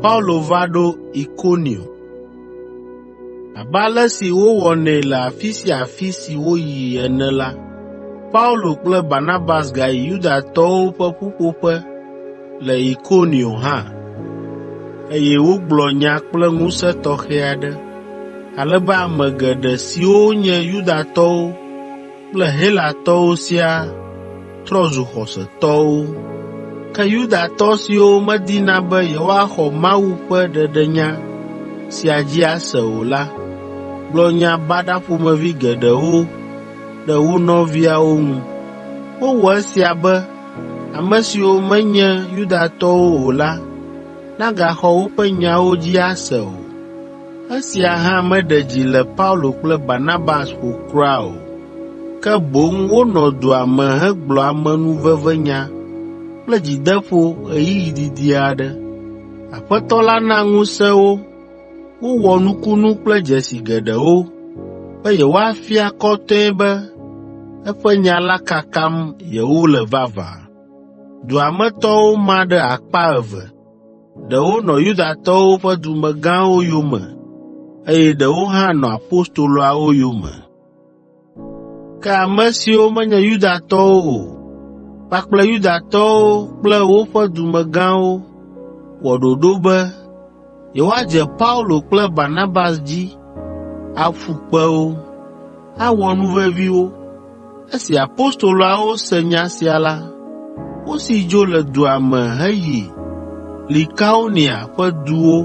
Paulo va ɖo Ikonio. Abe ale si wowɔnɛ le afi sia afi si woyi ene la, Paulo kple Barnabas gayi Yudatɔwo ƒe ƒuƒoƒe le Ikonio hã, eye wogblɔ nya kple ŋusẽ tɔxɛ aɖe, ale be ame geɖe siwo nye Yudatɔwo kple Helatɔwo siaa trɔ zu xɔsetɔwo. Ke Yudatɔ siwo medina be yewoaxɔ Mawu ƒe ɖeɖenya sia dzi ase o la gblɔ nya baɖa ƒomevi geɖewo ɖe wo nɔviawo ŋu. Wowɔ esia be ame siwo menye Yudatɔwo o la nagaxɔ woƒe nyawo dzi ase o. Esia hã meɖe dzi le Paulo kple Barnabas ƒo kura o, ke boŋ wonɔ dua me hegblɔ amenuvevenya kple dzideƒo ɣeyiɣi didi aɖe. Aƒetɔ la na ŋusẽ wo wowɔ nukunu kple dzesi geɖewo be yewoafia kɔtɛe be eƒe nya la kakam yewole vavã. Dua me tɔwo ma ɖe akpa eve. Ɖewo nɔ Yudatɔwo ƒe dumegãwo yome eye ɖewo hã nɔ apostoloawo yome. Ke ame siwo menye Yudatɔwo o kpakple Yudatɔwo kple woƒe dumegãwo wɔ ɖoɖo be yewoadze Paulo kple Barnabas dzi aƒu kpe wo, awɔ nu vevi wo. Esi apostoloawo se nya sia la, wosi dzo le dua me heyi Likaonia ƒe duwo,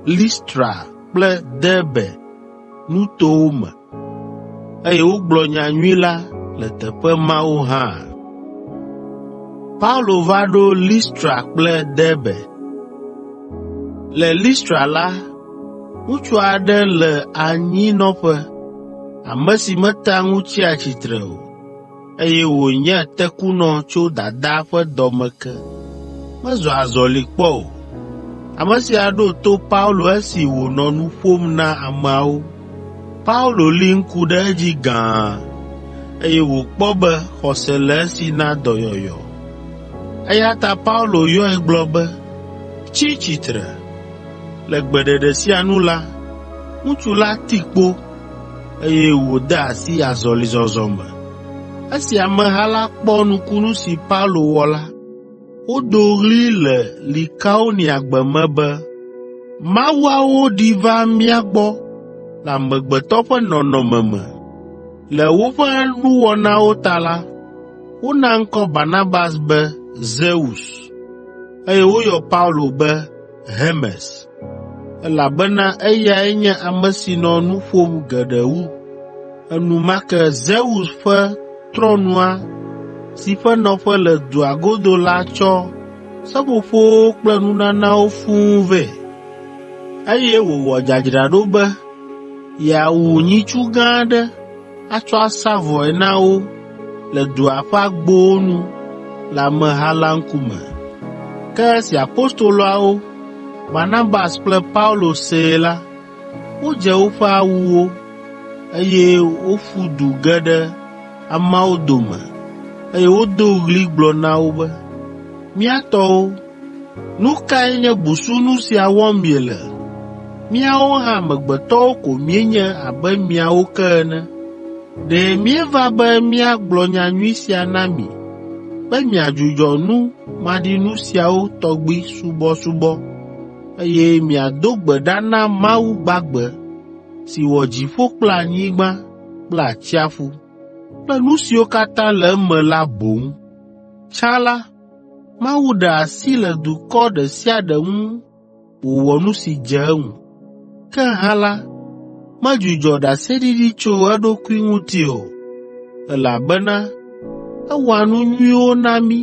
Listra kple Derbe nutowo me, eye wogblɔ nyanyui la le teƒe mawo hã. Paulo va ɖo Listra kple Derbe. Le Listra la, ŋutsu aɖe le anyinɔƒe, ame si metea ŋu tsia tsitre o, eye wònye tekunɔ tso dadaa ƒe dɔ me ke. Mezɔ azɔli kpɔ o. Ame sia ɖo to Paulo esi wònɔ nu ƒom na ameawo. Paulo li ŋku ɖe edzi gãa, eye wòkpɔ be xɔse le esi na dɔyɔyɔ. Eya ta Paulo yɔe gblɔ be, “Tsi tsitre!” Le gbeɖeɖe sia nu la, ŋutsu la ti kpo, eye wòde asi azɔlizɔzɔ me. Esi ameha la kpɔ nukunu si Paulo wɔ la, wodo ɣli le Likaoniagbe me be, “Mawuawo ɖi va mía gbɔ le amegbetɔ ƒe nɔnɔme me!” Le woƒe nuwɔnawo ta la, wona ŋkɔ Barnabas be Zeus, eye woyɔ Paulo be Hermes, elabena eyae nye ame si nɔ nu ƒom geɖe wu. Enumake Zeus ƒe trɔ̃nua si ƒe nɔƒe le dua godo la tsɔ seƒoƒowo kple nunanawo fũu vɛ, eye wòwɔ dzadzraɖo be yeawu nyitsu gã aɖe atsɔ asa vɔe na wo le dua ƒe agbowo nu le ameha la ŋkume. Ke esi apostoloawo, Barnabas kple Paulo see la, wodze woƒe awuwo, eye woƒu du ge ɖe ameawo dome, eye wodo ɣli gblɔ na wo be, “Mía tɔwo, nu kae nye busunu sia wɔm miele? Míawo hã amegbetɔwo ko míenye abe miawo ke ene. Ɖe míeva be míagblɔ nyanyui sia na mi be miadzudzɔ nu maɖinu siawo tɔgbi subɔsubɔ, eye miado gbe ɖa na Mawu gbagbe si wɔ dziƒo kple anyigba kple atsiaƒu kple nu siwo katã le eme la boŋ. Tsã la, Mawu ɖe asi le dukɔ ɖe sia ɖe ŋu wòwɔ nu si dze eŋu. Ke hã la, medzudzɔ ɖaseɖiɖi tso eɖokui ŋuti o, elabena ewɔa nu nyuiwo na mí,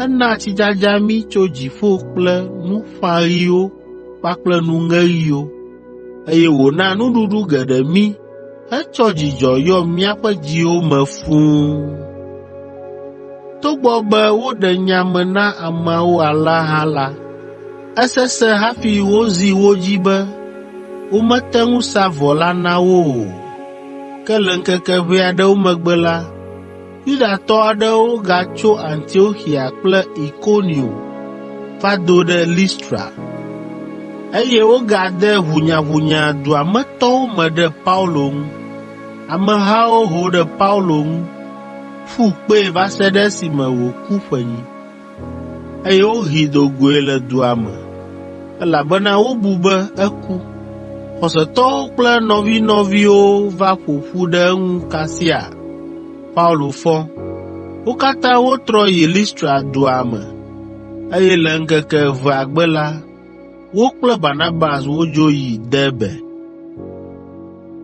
enaa tsidzadza mí tso dziƒo kple nuƒãɣiwo kpakple nuŋeɣiwo, eye wòna nuɖuɖu geɖe mí hetsɔ dzidzɔ yɔ míaƒe dziwo me fũu.” Togbɔ be woɖe nya me na ameawo alea hã la, esesẽ hafi wozi wo dzi be womete ŋu sa vɔ la na wo o. Ke le ŋkeke ʋɛ aɖewo megbe la, Yudatɔ aɖewo gatso Antioxia kple Ikonio va do ɖe Listra, eye wogade ʋunyaʋunya dua me tɔwo me ɖe Paulo ŋu. Amehawo ho ɖe Paulo ŋu, ƒu kpee va se ɖe esime wòku ƒenyi, eye wohee do goe le dua me, elabena wobu be eku. Xɔsetɔwo kple nɔvinɔviwo va ƒo ƒu ɖe eŋu kasia Paulo fɔ. Wo katã wotrɔ yi Listra dua me, eye le ŋkeke evea gbe la, wo kple Barnabas wodzo yi Derbe.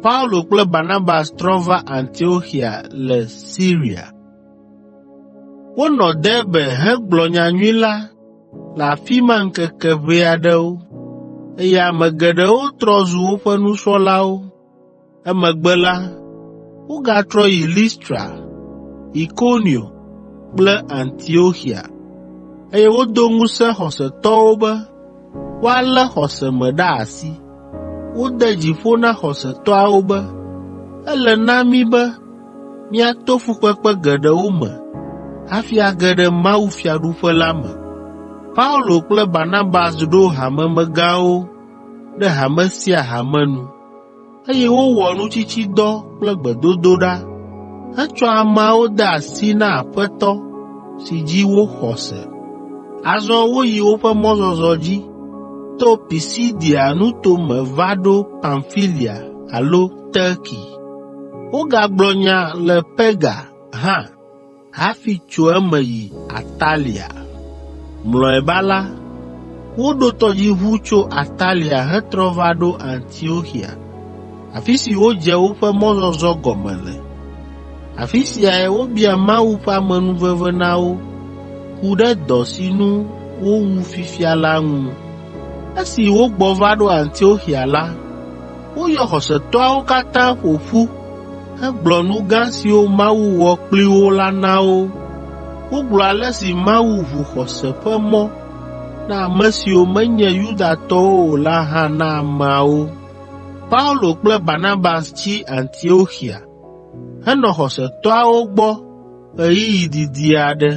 Paulo kple Barnabas trɔ va Antioxia le Siria. Wonɔ Derbe hegblɔ nyanyui la le afi ma ŋkeke ʋɛ aɖewo, eye ame geɖewo trɔ zu woƒe nusrɔ̃lawo. Emegbe la, wogatrɔ yi Listra, Ikonio kple Antioxia, eye wodo ŋusẽ xɔsetɔwo be woalé xɔse me ɖe asi. Wode dzi ƒo na xɔsetɔawo be, “Ele na mí be míato fukpekpe geɖewo me hafi age ɖe mawufiaɖuƒe la me.” Paulo kple Barnabas ɖo hamemegãwo ɖe hame sia hame nu, eye wowɔ nutsitsidɔ kple gbedodoɖa hetsɔ ameawo de asi na Aƒetɔ si dzi woxɔ se. Azɔ woyi woƒe mɔzɔzɔ dzi to Pisidia nuto me va ɖo Pamfilia alo Terki. Wogagblɔ nya le Perga hã hafi tso eme yi Atalia. Mlɔeba la, woɖo tɔdziʋu tso Atalia hetrɔ va ɖo Antioxia, afi si wodze woƒe mɔzɔzɔ gɔme le. Afi siae wobia Mawu ƒe amenuveve na wo ku ɖe dɔ si nu wowu fifia la ŋu. Esi wogbɔ va ɖo Antioxia la, woyɔ xɔsetɔawo katã ƒo ƒu hegblɔ nu gã siwo Mawu wɔ kpli wo la na wo. Wogblɔ ale si Mawu ʋu xɔse ƒe mɔ na ame siwo menye Yudatɔwo o la hã na ameawo. Paulo kple Barnabas tsi Antioxia henɔ xɔsetɔawo gbɔ ɣeyiɣi didi aɖe.